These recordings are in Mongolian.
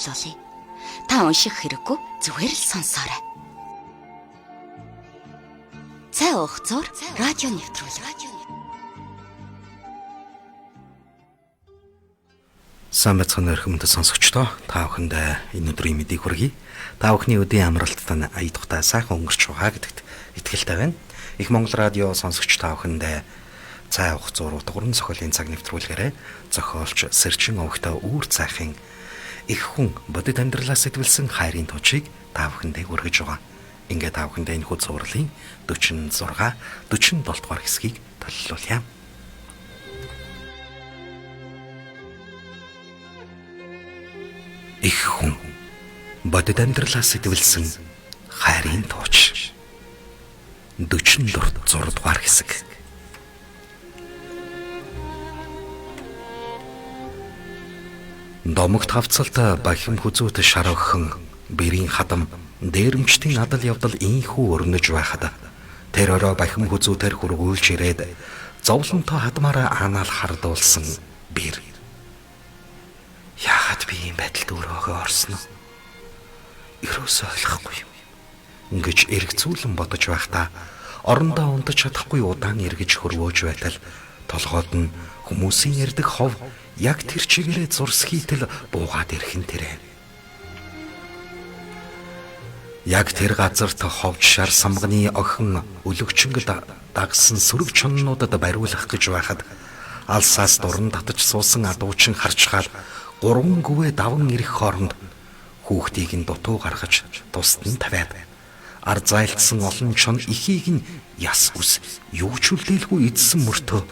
тайлбарлуулъя. Та унших хэрэггүй, зүгээр л сонсоорой. Цай уух зур радио нэвтрүүлэг. Сайн байцгаана уу эрхэм сонсогчдоо. Та бүхэндээ энэ өдрийн мэндийг хүргэе. Та бүхний өдрийн амралт тань ая тухтай сайхан өнгөрч байгаа гэдэгт итгэлтэй байна. Их Монгол радио сонсогч та бүхэндээ цай уух зур утгуран цохиолын цаг нэвтрүүлгээрээ зохиолч Сэрчин овогтой үүр цайхын их хүн бодит амьдралаас сэтвэлсэн хайрын туучийг та бүхэндээ хүргэж байгаа. Ингээд та бүхэндээ энэхүү цувралын 46 47 дугаар хэсгийг төллүүлье. Их хүн бодит амьдралаас сэтвэлсэн хайрын тууч 46 дугаар хэсэг. Домогт хавцалт бахим хүзүүт шар охин бэрийн хадам дээрэмчдийн адал явдал инхүү өрнөж байхад тэр орой бахим хүзүүтээр хөргүүлж ирээд зовлонтой хадмаараа аанаал хардуулсан бэр. Яагаад би ийм байдалд өөрөөхөө орсон нь? Ерөөсөө ойлгохгүй юм. Ингэж эргцүүлэн бодож байхдаа орондоо унтаж чадахгүй удаан эргэж хөрвөөж байтал толгойд нь хүмүүсийн ярддаг хов яг тэр чигээрээ зурс хийтэл буугаад ирэх нь тэрэ. Яг тэр газарт ховж шар самганы охин өлөгчөнгөд дагсан сөрөг чоннуудад бариулах гэж байхад алсаас дуран татаж суусан адуучин харчхаад гурван гүвээ даван ирэх хооронд хүүхдийг нь дутуу гаргаж тусад нь тавиад ар зайлдсан олон чон ихийг нь яс ус юу ч үлдээлгүй эдсэн мөртөө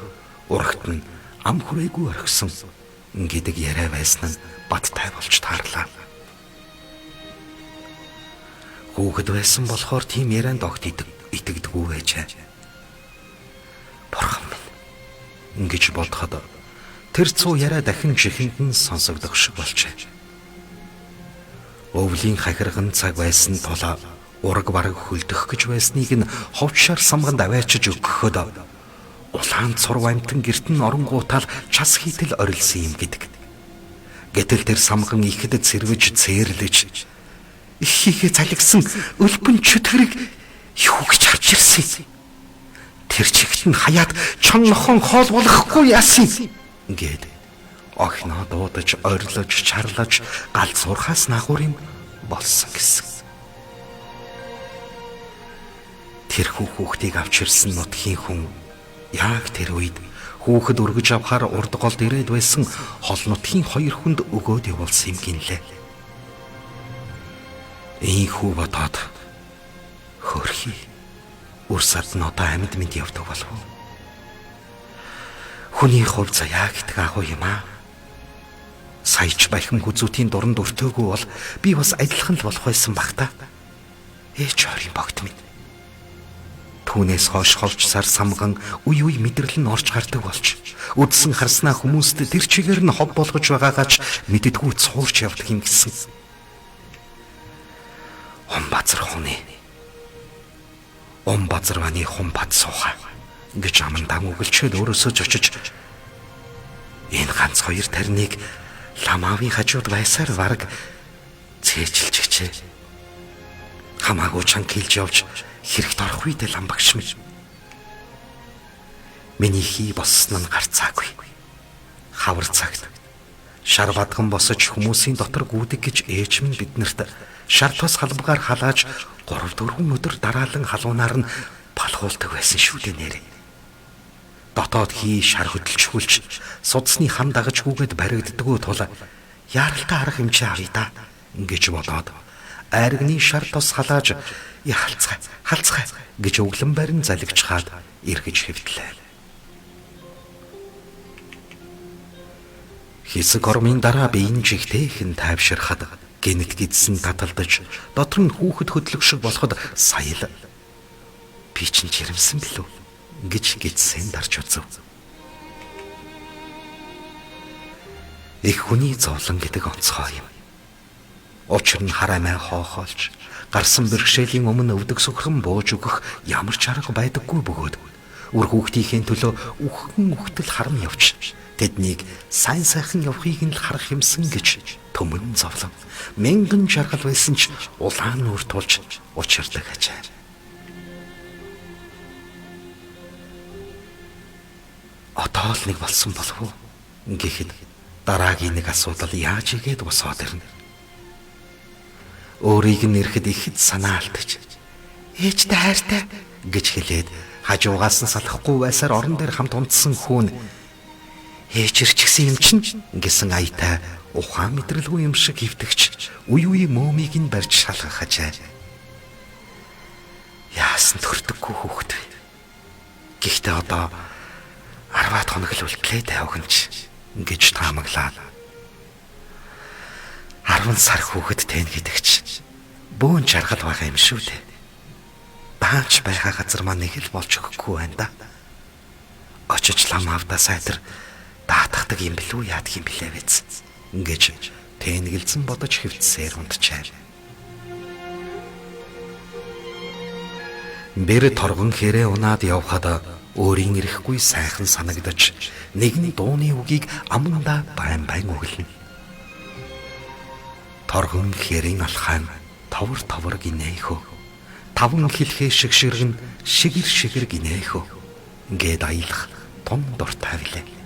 урагт нь ам хүрээгүй орхисон гэдэг яриа байсан нь баттай болж таарлаа. Хүүхэд байсан болохоор тийм ярианд огт итгэдэггүй байжээ. Бурхан минь ингэж бодоход тэр цуу яриа дахин чихэнд нь сонсогдох шиг болжээ. Өвлийн хахирган цаг байсан тул ураг бараг хөлдөх гэж байсныг нь ховч шар самганд аваачиж өгөхөд улаан цурв амтан герт нь оронгуутаал час хийтэл орилсон юм гэдэг. Гэтэл тэр самган ихэд цэрвэж цээрлэж их хийхээ залгисан өлбөн чөтгөрийг юу гэж харж ирсэн. Тэр чигт нь хаяад чон нохон хоол болохгүй яасан гээд охиноо дуудаж орилож чарлаж гал зурхаас нагуур юм болсон гэсэн. Тэр хүүхдийг авч ирсэн нутгийн хүн яг тэр үед хүүхэд өргөж авахар урд голд ирээд байсан хол нутгийн хоёр хүнд өгөөд явуулсан юм гинлээ. Ийхүү бодоод хөрхий үр сад нь одоо амьд мэд явдаг болов уу? Хүний хувь заяа гэдэг агуу юм аа. Саяч бахим хүзүүтийн дуранд өртөөгүй бол би бас адилхан л болох байсан бах та. Ээч хорийн богд минь. Түүнээс хойш ховч сар самган үе үе мэдрэл нь орж гардаг болж үдсэн харснаа хүмүүст тэр чигээр нь хов болгож байгаагаа ч мэддэггүй цуурч явдаг юм гэсэн. Хум базар хуны. Ум базарваны хум бад сууха гэж амандан үгэлчээд өөрөөсөө зочиж энэ ганц хоёр тарныг ламаавын хажууд байсаар бараг цээжилж гэжээ. Хамаагүй чанга хилж явж хэрэгт орох үед лам багш минь. Миний хий болсон нь гарцаагүй. Хавар цагт шар бадган босож хүмүүсийн дотор гүйдэг гэж ээж минь биднэрт шар тос халбгаар халааж 3 4 өдөр дараалан халуунаар нь балгуулдаг байсан шүү дээ нэрээ. Дотоод хий шар хөдөлчхүүлж судасны хам дагажгүйгээд баригддаггүй тул яаралтай арга хэмжээ авъя да ингэж бодоод айргны шар тос халааж халцгай халцгай гэж өглөн барин залгичхаад эргэж хэвтлээ. Хэсэг ормын дараа биеийн жигтэйхэн тайвширхад гинэт гидсэн таталдаж дотор нь хүүхэд хөдлөх шиг болоход сая л би чинь жирэмсэн билүү гэж гидсэн дарж үзв. Их хүний зовлон гэдэг онцгой юм. Учир нь хараамай хоохоолж гарсан бэрхшээлийн өмнө өвдөг сөхрөн бууж өгөх ямар ч арга байдаггүй бөгөөд үр хүүхдийнхээ төлөө үхэн үхтэл харам явж Тэднийг сайн сайхан явахыг нь л харах юмсан гэж төмөн зовлон мянган жаргал байсан ч улаан нүүр тулж учирдаг ажээ. Одоо л нэг болсон болов уу гэхэд дараагийн нэг асуудал яаж игээд босоод ирнэ. Өөрийг нь ирэхэд ихэд санаа алдаж ээжтэй хайртай гэж хэлээд хажуугаас нь салахгүй байсаар орон дээр хамт унтсан хүүн ээж ирчихсэн юм чинь гэсэн аятай ухаан мэдрэлгүй юм шиг хөвтөгч үе үе мөөмийг нь барьж шалгах ажээ. Яасан төрдөггүй хүүхэд вэ? Гэхдээ одоо 10 хоног л үлдлээ тавигч гэж таамаглаа. 10 сар хүүхэд тэн гэдэг чи бөөн жаргал байгаа юм шүү дээ. Баач байгаа газар маань нэг л болж өгөхгүй байна да. Очиж лам авдаа сайтар даатгадаг юм билүү яадаг юм билээ биз гэж тэнгэлзэн бодож хөвтсээр унтжээ. Бэр торгон хэрээ унаад явхад өөрийн ирэхгүй сайхан санагдаж нэгний дууны үгийг амандаа байн байн өглөнө. Торгон хэрийн алхаан товор товор гинэхөө. Таван хэлхээ шиг ширгэн шигэр шигэр гинэхөө. Ингээд аялах тун дуртай билээ.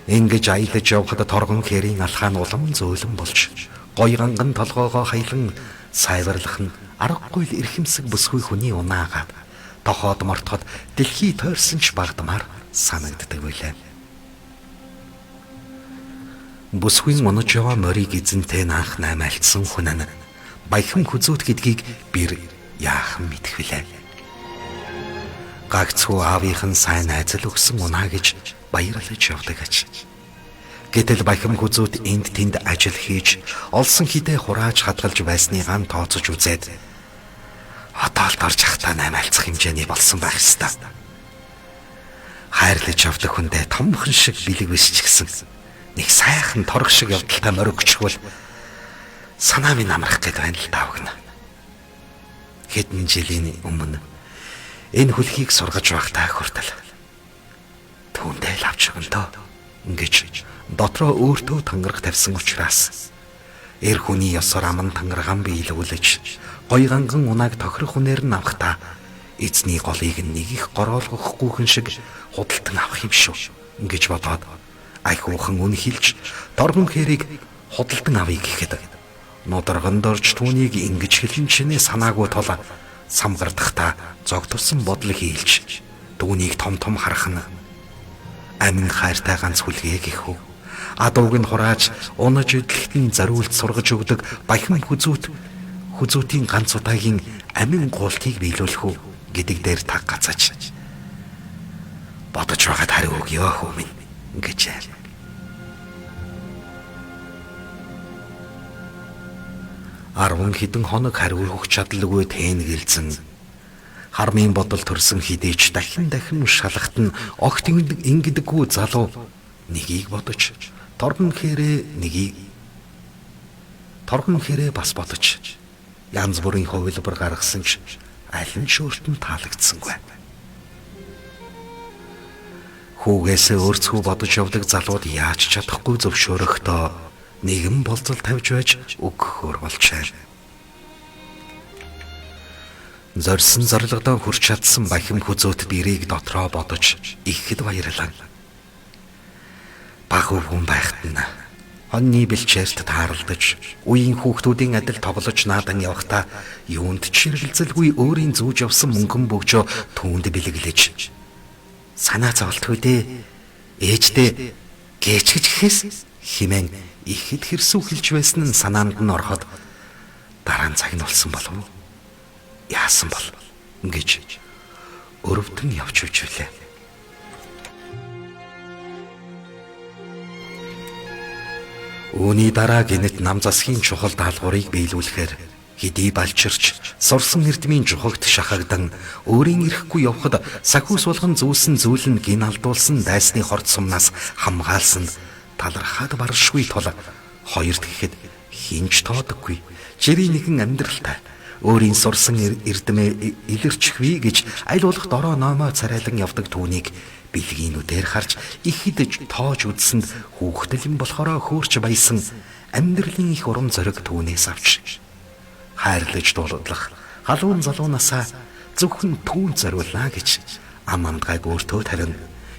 Ингэж аялаж явхад торгон хэрийн алхаан улам зөөлөн болж гой ганган толгоогоо хаялан сайварлах нь аргагүй л эрхэмсэг бүсгүй хүний унаагаад тохоод мортоход дэлхий тойрсон ч багдмаар санагддаг байлаа. Бүсгүйн унаж яваа морийг эзэнтэй наах наймаалтсан хүн нь баяхан хүзүүт гэдгийг бэр яахан мэдэх вүлээ. Гагцхүү аавынх нь сайн найзал өгсөн унаа гэж баярлаж явдаг аж. Гэтэл баяхан хүзүүт энд тэнд ажил хийж олсон хідээ хурааж хадгалж байсныгаа нь тооцож үзээд одоо л дорж ахтаа наймаалцах хэмжээний болсон байх ёстой. Хайрлаж явдаг хүндээ томхон шиг бэлэг биш ч гэсэн нэг сайхан торг шиг явдалтай моригчвол санаа минь амрах гээд байна л таавгна. Хэдэн жилийн өмнө энэ хүлхийг сургаж байхдаа хүртэл түүндээ л авч өгөн дөө ингэж дотроо өөртөө тангараг тавьсан учраас эр хүний ёсоор аман тангаргаан биелүүлж гой ганган унааг тохирох хүнээр нь авахдаа эзний голыг нэг их гороолгохгүй хүн шиг худалдан авах юм шүү гэж бодоод ахиухан үн хилж торгон хэрийг худалдан авъя гэхэд нударганд орж түүнийг ингэж хэлэн чинээ санаагүй тул самгардахдаа зогтурсан бодол хийлж түүнийг том том харах нь амин хайртай ганц хүлгээ гэхүү. Адууг нь хурааж унаж идлэхэд нь зориулт сургаж өгдөг баяхан хүзүүтийн ганц удаагийн амин гуултыг биелүүлэх үү гэдэг дээр таг гацаж бодож байгаад хариу өгөө хөө минь гэж. Арван хэдэн хоног хариу өгөх чадалгүй тэнгэлзэн хармын бодол төрсөн хэдий ч дахин дахин шалгахт нь огт ингэдэггүй залуу нэгийг бодож торгон хэрээ нэгийг торгон хэрээ бас бодож янз бүрийн хувилбар гаргасан ч аль нь ч өөрт нь таалагдсангүй. Хүүгээсээ өөрцгөө бодож явдаг залууд яаж чадахгүй зөвшөөрөхдөө нэгэн болзол тавьж байж өгөхөөр болжээ. Зорьсон зорилгодоо хүрч чадсан бахим хүзүүт бэрийг дотроо бодож ихэд баярлаа. Баг өвгөн байхад нь хоньны бэлчээрт тааралдаж үеийн хүүхдүүдийн адил тоглож наадан явахдаа юунд ч хэрэгэлзэлгүй өөрийн зүүж явсан мөнгөн бөгжөө түүнд бэлэглэж санаа зовлтгүй дээ ээждээ гээч гэж гэхээс химэн ихэд хэрсүү хэлж байсан нь санаанд нь ороход дараа нь цаг нь болсон болов уу? Яасан бол гэж өрөвдөн явж үжвлээ. Үүний дараа гинэт нам засгийн чухал даалгаврыг биелүүлэхээр хэдий балчирч сурсан эрдмийн жухагт шахагдан өөрийн ирэхгүй явхад сахиус болгон зүүсэн зүйл нь гин алдуулсан дайсны хорт сумнаас хамгаалсан талархаад баршгүй тул хоёрт гэхэд хинч тоодоггүй жирийн нэгэн амьдралтай өөрийн сурсан эрдмээ илэрчихвээ гэж аль болох дороо номоо царайлан явдаг түүнийг Бэлгийн нүдээр харж их идэж тоож үзсэнд хүүхдэл юм болохоро хөөрч баясан амьдралын их урам зориг түүнээс авч хайрлаж дуулах халуун залуунаасаа зөвхөн түүнд зориулнаа гэж ам амдгайг өөртөө тавина.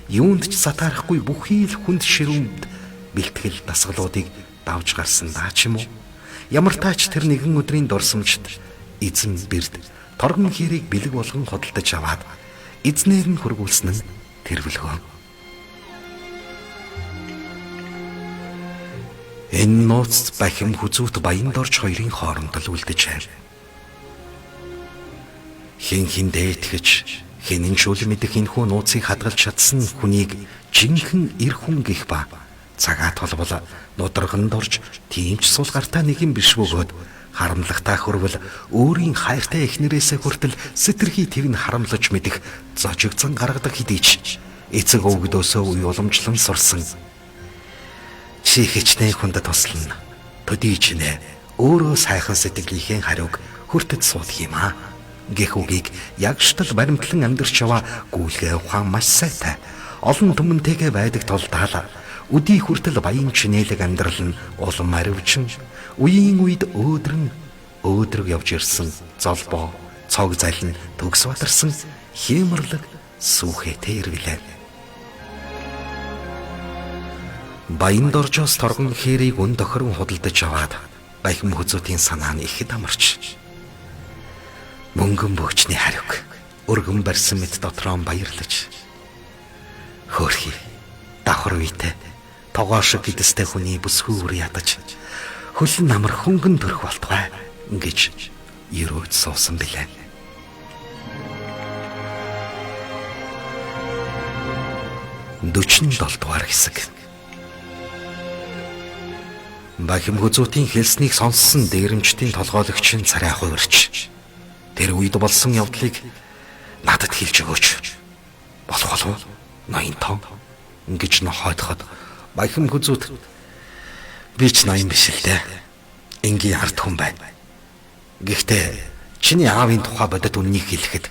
Юунд ч сатаарахгүй бүхий л хүнд ширүүмд бэлтгэл дасгалуудыг давж гарсан даа ч юм уу. Ямар таач тэр нэгэн өдрийн дурсамжт эзэн бэрд торгон хэрийг бэлэг болгон худалдаж аваад эзнээр нь хөргүүлсэн нь тэр бөлгөө. Энэ нууц бахим хүзүүт баян дорж хоёрын хооронд л үлдэж. Хэн хэндээ итгэж хэнэн ч үл мэдэх энэхүү нууцыг хадгалж чадсан хүнийг жинхэнэ эр хүн гэх ба цагаа толбол нударганд орж тийм ч сул гартаа нэг юм биш бөгөөд харамлагтай хөрвөл өөрийн хайртай эхнэрээсээ хүртэл сэтэрхий твэн харамлаж мэдэх зожиг зан гаргадаг хэдий ч эцэг өвгдөөсөө үе уламжлан сурсан. Чи хичнээн хүнд туслана. Төдий чинээ өөрөө сайхан сэтгэлийнхээ хариуг хүртэд суулгах юм аа гэх үгийг ягштал баримтлан амьдарч яваа гүйлгээ ухаан маш сайтай олон түмэнтэйгээ байдаг тул даал өдий хүртэл баян чинээлэг амьдрал нь улам аривчин үеийн үед өөдрөн өөдрөг явж ирсэн золбоо цог залин төгс бадарсан хиймэрлэг сүүхээтэй иргэлээ. Баян доржоос торгон хээрийг үн тохирон худалдаж аваад бахим хүзүүтийн санаа нь ихэд амарч мөнгөн бөгчний хариуг өргөн барьсан мэт дотроо баярлаж хөөрхий давхар үетэй тогоо шиг гэдэстэй хүний бүсгүй үр ядаж хөлн намар хөнгөн төрөх болтугай гэж өрөөж суусан билээ. 47 дугаар хэсэг. Бахим хүзүүтийн хэлснийг сонссон дээрэмчдийн толгойлогч нь царай хувирч тэр үед болсон явдлыг надад хэлж өгөөч. Болох болов ноён тоо гэж нохойдоход бахим хүзүүт би ч ноён биш л дээ. Энгийн ард хүн байна. Гэхдээ чиний аавын тухай бодит үннийг хэлэхэд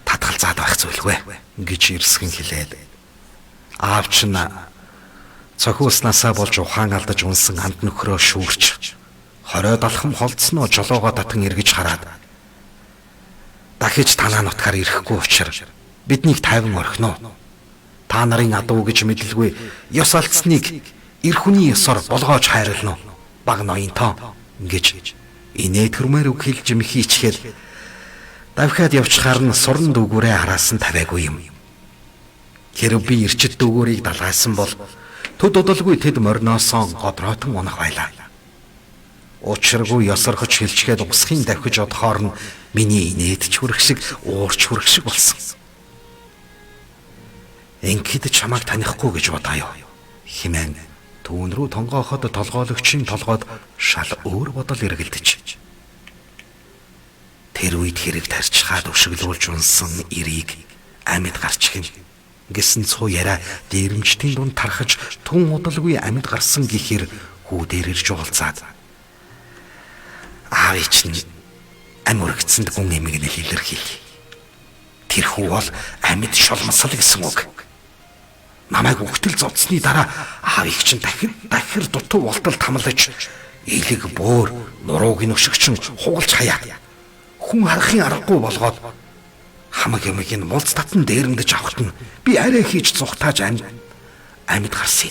татгалзаад байх зүйлгүй гэж эрсгэн хэлээд аав чинь цохиулснаасаа болж ухаан алдаж унсан анд нөхрөө шүүрч 20 далхам холдсноо жолоогоо татан эргэж хараад дахиж танаа нутгаар ирэхгүй учраа биднийг тайван орхино. Та нарын адуу гэж мэдлгүй ёс алдсныг эр хүний ёсоор болгоож хайрлана. Баг ноён тоо гэж инээд хөрмээр үг хэлж мэхийчгээл давхиад явчихаар нь суран дүүгүүрээ араас нь тавиагүй юм. Хэрв би ирчит дүүгүүрийг далайсан бол төд удалгүй тэд мориноосон годроотон унах байлаа. Учиргүй ёсорхож хэлчгээд угсахын давхиж одохоор нь миний инээд ч хүрэх шиг уурч хүрэх шиг болсон. Ингээд чамайг танихгүй гэж бодоё хэмээн түүн рүү тонгооход толгойлогчийн толгойд шал өөр бодол эргэлдэж. Тэр үед хэрэг тарчхаад өшөглүүлж унсан эрийг амьд гарч гин гэсэн цуу яриа дээрэмчдийн дунд тархаж тун удалгүй амьд гарсан гэхэр хүү дээр ирж уулзаад аавыг чинь ам өргөцөнд гүн эмгэнэл илэрхийл. Тэр хүү бол амьд шулмсал гэсэн үг. Намайг үхтэл зодсны дараа аавыг чинь дахир дахир дутуу болтол тамлаж элэг бөөр нурууг нь өшөгчин хугалж хаяад хүн харахын аргагүй болгоод хамаг юмыг нь мулц татан дээрэмдэж авахт нь би арай хийж зүхтааж амьд гарсан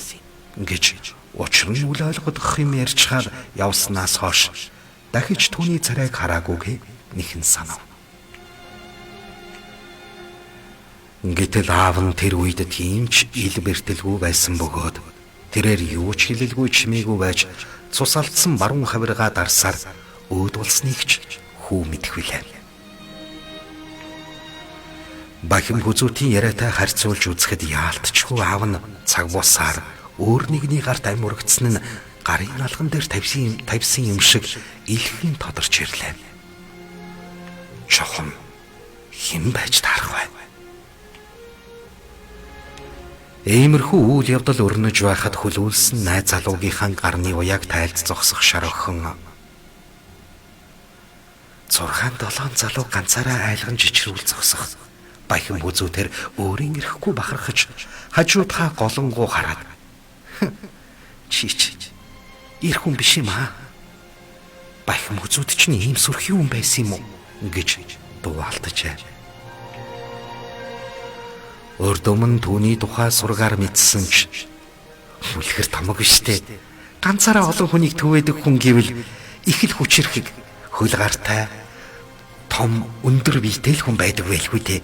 юм гэж учир нь үл ойлгодох юм ярьчхаар явснаас хойш дахиж түүний царайг хараагүйгээ нэхэн санав. Гэтэл аав нь тэр үед тийм ч ил бэртэлгүй байсан бөгөөд тэрээр юу ч хэлэлгүй чимээгүй байж цус алдсан баруун хавиргаа дарсаар өөд болсныг ч хүү мэдэх билээ. Бахим хүзүүтийн яриатай харьцуулж үзэхэд яалтчгүй аав нь цаг бусаар өөр нэгний гарт ам өргөцсөн нь гарын алган дээр тавьсан юм шиг илхэн тодорч ирлээ. Чухам хэн байж таарах вэ? Иймэрхүү үйл явдал өрнөж байхад хөлүүлсэн найз залуугийнхаа гарны уяаг тайлж зогсох шар охин 6 7 залуу ганцаараа айлган жичрүүл зогсох Бахим хүзүүтэр өөрийн эрэхгүй бахархаж хажуудхаа голонгуу хараад чи ир хүн биш юм аа. Бахим хүзүүд чинь ийм сүрхий хүн байсан юм уу гэж дууалтжээ. Урд өмнө түүний тухай сургаар мэдсэн ч үлгэр томог штэ. Ганцаараа олон хүнийг түвэдэг хүн гэвэл их л хүчирхэг, хөл гартай, том өндөр биетэй л хүн байдаг байлгүй дээ.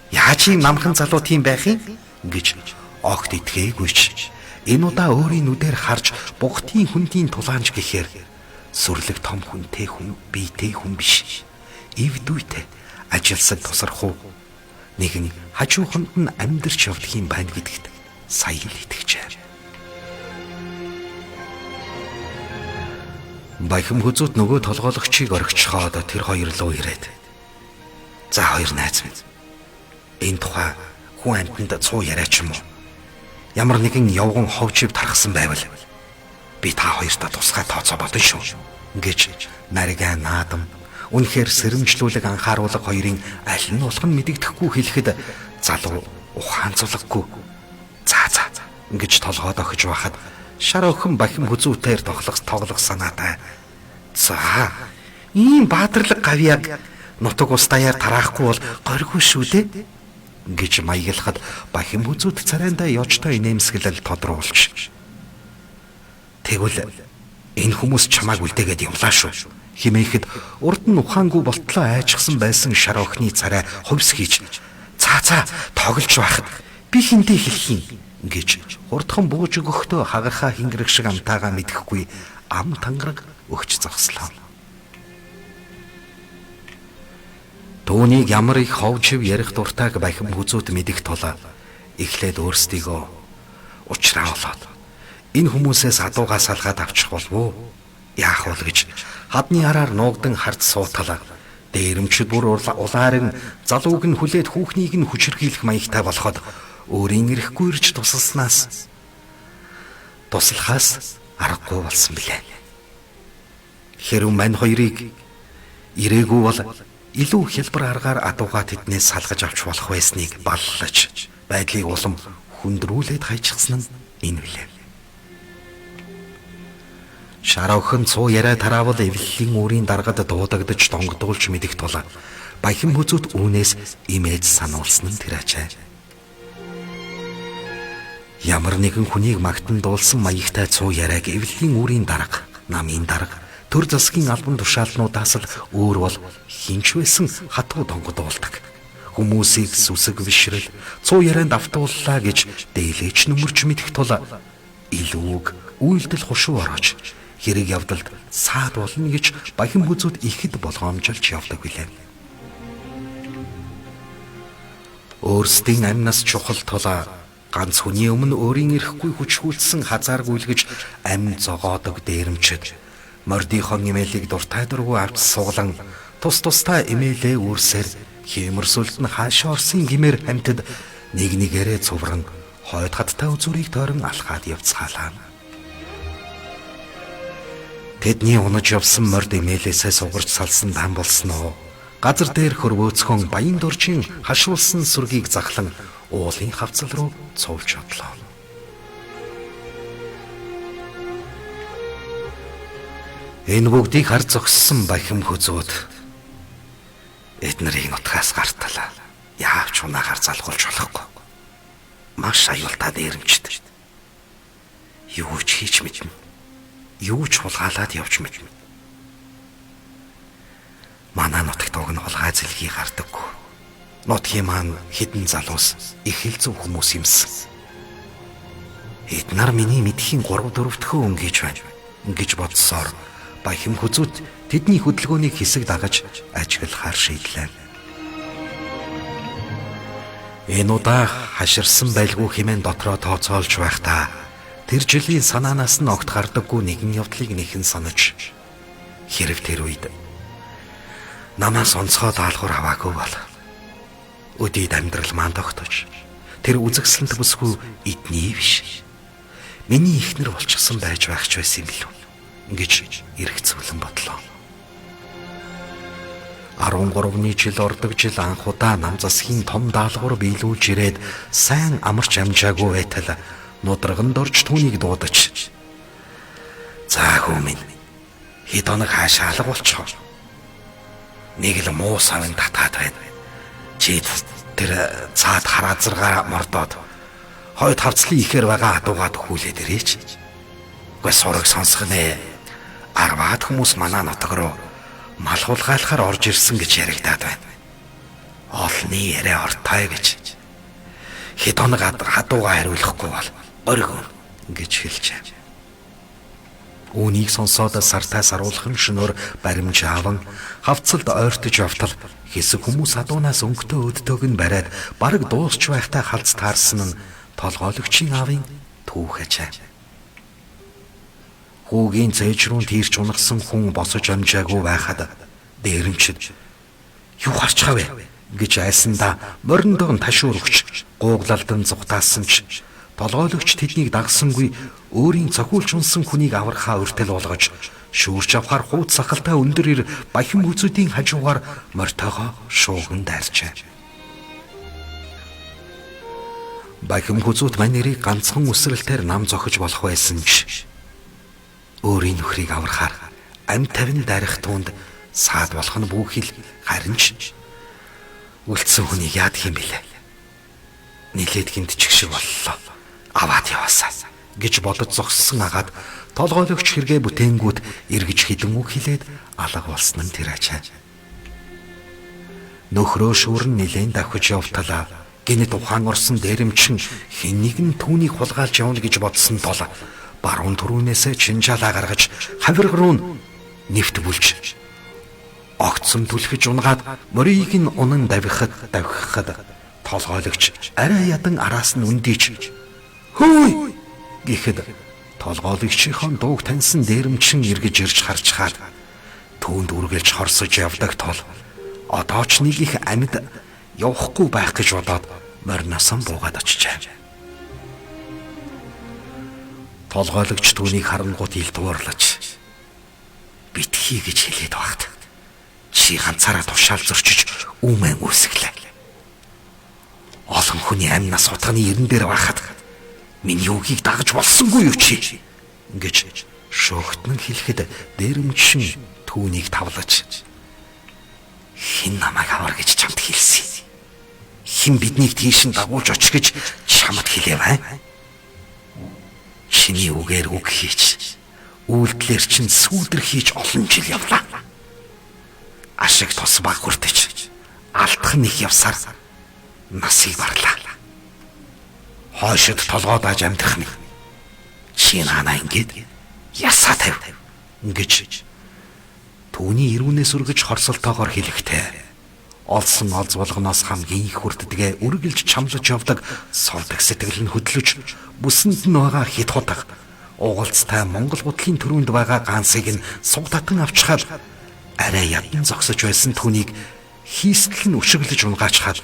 Яаж ийм намхан залуу тийм байх юм гэж огт итгээгүй ч энэ удаа өөрийн нүдээр харж бугтын хүндийн тулаанч гэхээр сүрлэг том хүнтэй хүн биетэй хүн биш. Эвдүйтэй ажилсаг тусархуу нэгэн хажууханд нь амьдарч явдаг юм байна гэдэгт сая л итгэжээ. Бахим хүзүүт нөгөө толгойлогчийг орхичхоод тэр хоёр руу ирээд за хоёр найз минь, энэ тухай хүн амьтанд цуу яриач юм уу? Ямар нэгэн явган ховчив тархсан байвал би та хоёртаа тусгай тооцоо бодно шүү гэж наригай наадам үнэхээр сэрэмжлүүлэг анхааруулга хоёрын аль нь болох нь мэдэгдэхгүй хэлэхэд залуу ухаан зулгаггүй за за гэж толгойд охиж байхад шар охин бахим хүзүүтээр тоглох санаатай за ийм баатарлаг гавьяаг нутаг ус даяар тараахгүй бол горьгүй шүү дээ гэж маяглахад бахим хүзүүт царайндаа ёжтой инээмсэглэл тодруулж тэгвэл энэ хүмүүс чамааг үлдээгээд явлаа шүү химээхэд урд нь ухаангүй болтлоо айчсан байсан шар охины царай хувьс хийж цаа тоглож байхад би хиндэ хэлэх юм гэж хурдхан бууж өгөхдөө хагархаа хингэрэг шиг амтаагаа мэдэхгүй ам тангараг өгч зогслоо. Түүнийг ямар их ховчив ярих дуртайг бахим хүзүүт мэдэх тул эхлээд өөрсдийгөө учраа олоод энэ хүмүүсээс адуугаа салгаад авчих болов уу? Яах вэ гэж хадны араар нуугдан харц суутал дээрэмчд бүр улааран залууг нь хүлээд хүүхнийг нь хүчирхийлэх маягтай болоход өөрийн эрэхгүй ирж туслахаас аргагүй болсон билээ. Хэрв мань хоёрыг ирээгүй бол илүү хялбар аргаар адуугаа тэднээс салгаж авч болох байсныг баллаж байдлыг улам хүндрүүлээд хайчихсан нь энэ билээ. Шар охин цуу яриа тараавал эвлэлийн үүрийн даргад дуудагдаж донгодуулж мэдэх тул бахим хүзүүт үүнээс имэж сануулсан нь тэр ачаа. Ямар нэгэн хүнийг магтан дуулсан маягтай цуу яриаг эвлэлийн үүрийн дарга, намын дарга, төр засгийн албан тушаалнуудаас л өөр бол хинч байсан хатуу донгодуулдаг. Хүмүүсийг сүсэг бишрэл цуу ярианд автууллаа гэж дээлээч нүмерч мэдэх тул илүүг үйлдэл хушуу ороож хэрэг явдалд саад болно гэж бахим хүзүүд ихэд болгоомжилж явдаг билээ. Өөрсдийн амнаас чухал тул ганц хүний өмнө өөрийн эрэхгүй хүчхүүлсэн хазааргүйлгэж ам зогоодог дээрэмчд мордынхон имэйлийг дуртай дургу авч суглан тус тустай имэйлээ үүрсээр хиймэрсүлд нь хаашаа орсон гимээр амьтад нэг нэгээрээ цувран хойд хаттай үзүүрийг тойрон алхаад явцгаалаа. Тэдний унаж явсан морд имэйлээсээ сугарч салсан дан болсон уу? Газар дээр хөрвөөцхөн баян доржийн хашуулсан сүргийг захлан уулын хавцал руу цувж одлоо. Энэ бүгдийг хар зогссон бахим хүзүүд эд нарыг нутгаас гарталаа. Яавч унаагаар залгуулж болохгүй. Маш аюултай дээрэмчд. Юу ч хийж мэднэ. Юу ч хулгаалаад явж мэднэ. Манай нутагт уг нь хулгай зэлхий гардаггүй. Нутгийн маань хідэн залуус их хэл зөв хүмүүс юмсан. Эд нар миний мэдхийн 3 4 дөхөө өнгөж байна гэж бодсоор бахим хүзүүт тэдний хөдөлгөөнийг хэсэг дагаж ажиглахаар шийдлээ. Энэ удаа хаширсан байлгүй хэмээн дотроо тооцоолж байхдаа тэр жилийн санаанаас нь огт гардаггүй нэгэн явдлыг нэхэн санаж хэрв тэр үед намаас онцгой даалгавар аваагүй бол өдийд амьдрал маань тогтож тэр үзэгсэлэнт бүсгүй эдний биш миний ихнэр болчихсон байж байх ч байсан юм билүү гэж эргэцүүлэн бодлоо. 13-ны жил ордог жил анх удаа нам засгийн том даалгавар биелүүлж ирээд сайн амарч амжаагүй байтал нудраганд орж түүнийг дуудаж, "За хүү минь, хэд хоног хаашаа алга болчихоо. Нэг л муу савн татаад байна. Чи тэр цаад хараазаргаа мордоод хойд хавцлын ихээр байгаа адуугаад хүлээд ирээч. Үгүй сураг сонсох нэ. 10-аад хүмүүс манай нутаг руу мал хулгайлахаар орж ирсэн гэж яригадаад байна. Олны яриа ортой гэж. Хэд хоног хадуугаа хариулахгүй бол гориг гэж хэлжээ. Үүнийг сонсоод сартай саруулхан шөнөөр баримж ааван хавцалд ойртож явтал хэсэг хүмүүс адуунаас өнгөтөө өддөг нь бариад бараг дуусч байхдаа халз таарсан нь толгойлогчийн аавын түүх ажээ. Хүүгийн цээж рүү тийрч унагсан хүн босож амжаагүй байхад дээрэмчд "Юу харчгаа вэ?" гэж айсандаа мориндоо ташуур өгч гууглалдан зугатаасан ч толгойлогч тэднийг дагсангүй өөрийн цохиулж унсан хүнийг аврахаа уртал болгож шүүрч авахар хууц сахалтай өндөр ир бахим хүзүүдийн хажуугаар мортойгоо шууган дайрчээ. Бахим хүзүүт мань нэрийг ганцхан үсрэлтээр нам зохиж болох байсан ч өөрийн нөхрийг аврахаар ам тавин дарих тунд саад болох нь бүхэл харин ч үлдсэн хүнийг яадах юм бэлээ. Нилээд гинтчих шиг боллоо. Аваад яваасаа гэж бодож зогссон агаад толгойлогч хэрэгээ бүтээнгүүт эргэж хідэн үг хэлээд алга болсон нь тэр ачаа. Нөхрөө шүүрэн нилээн давхиж явталаа. Гинэт ухаан орсон дээрэмчин хэн нэгэн түүнийг хулгайлж явна гэж бодсон тул баруун түрүүнээсээ чинжаалаа гаргаж хавирга руу нэвт бүлж огцом түлхэж унгаад морийг нь унан давхихад толгойлогч арай ядан араас нь өндийч "Хөөй!" гэхэд толгойлогчийн дууг таньсан дээрэмчин эргэж ирж харж хаад түүнд үргэлж хорсож явдаг тул одоо ч нэг их амьд явахгүй байх гэж бодоод мориноос нь буугаад очжээ. Толгойлогч түүнийг харангуут ил дуурлаж битгий гэж хэлээд багт чи ганцаараа тушаал зөрчиж үүмэн үсгэлээ. Олон хүний амнаас утганы ерэн дээр байхад миний үгийг дагаж болсонгүй юу чи гэж шөөхтөн хэлэхэд дээрэмчин түүнийг тавлаж хэн намайг авар гэж чамд хэлсэн. Хэн биднийг тийш нь дагуулж очих гэж чамд хэлээв аа? Чиний үгээр үг хийж үйлдэлээр чинь сүүдэр хийж олон жил явлаа. Ашиг тус баг хүртэж алдах нь их явсаар насыг барлаа. Хойшид толгой дааж амьдрах нь чи наана ингээд ясаа тавь гэж түүний ирүүнээс өргөж хорсолтоогоор хэлэхтэй. Олсон олз болгоноос хамгийн их хүрддэгэ үргэлж чамлаж явдаг сувдаг сэтгэл нь хөдлөж бүсэнд нь байгаа хит хутга угалцтай Монгол гутлын төрөнд байгаа ганцыг нь суг татан авчхаад арай ядан зогсож байсан түүнийг хийстэл нь өшөглөж унгаачхаад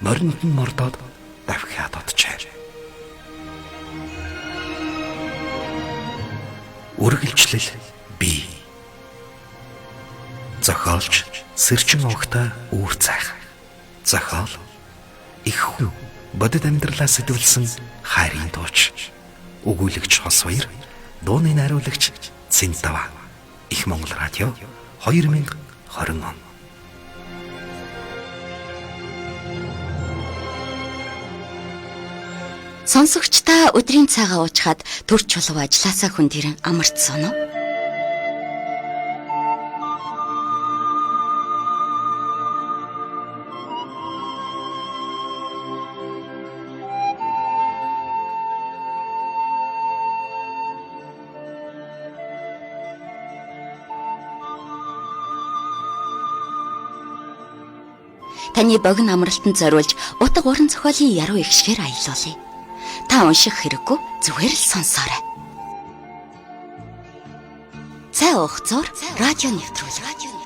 моринд нь мордоод давхиад оджээ. Үргэлжлэл бий. Зохиолч Сэрчин огтой үүр цайх. Зохиол их хүн бодит амьдралаа сэтвэлсэн хайрын тууч. Өгүүлэгч Хос Баяр, дууны найруулагч Цэнтава. Их Монгол радио 2020 он. Сонсогч та өдрийн цагаа уучхад төр чулуу ажилласаа хүн дэрэн амарцсан уу? Таны богино амралтанд зориулж утга уран зохиолын яруу эгшгээр аялуулъя. Та унших хэрэггүй зүгээр л сонсоорой. Цай уух зур радио нэвтрүүлэг.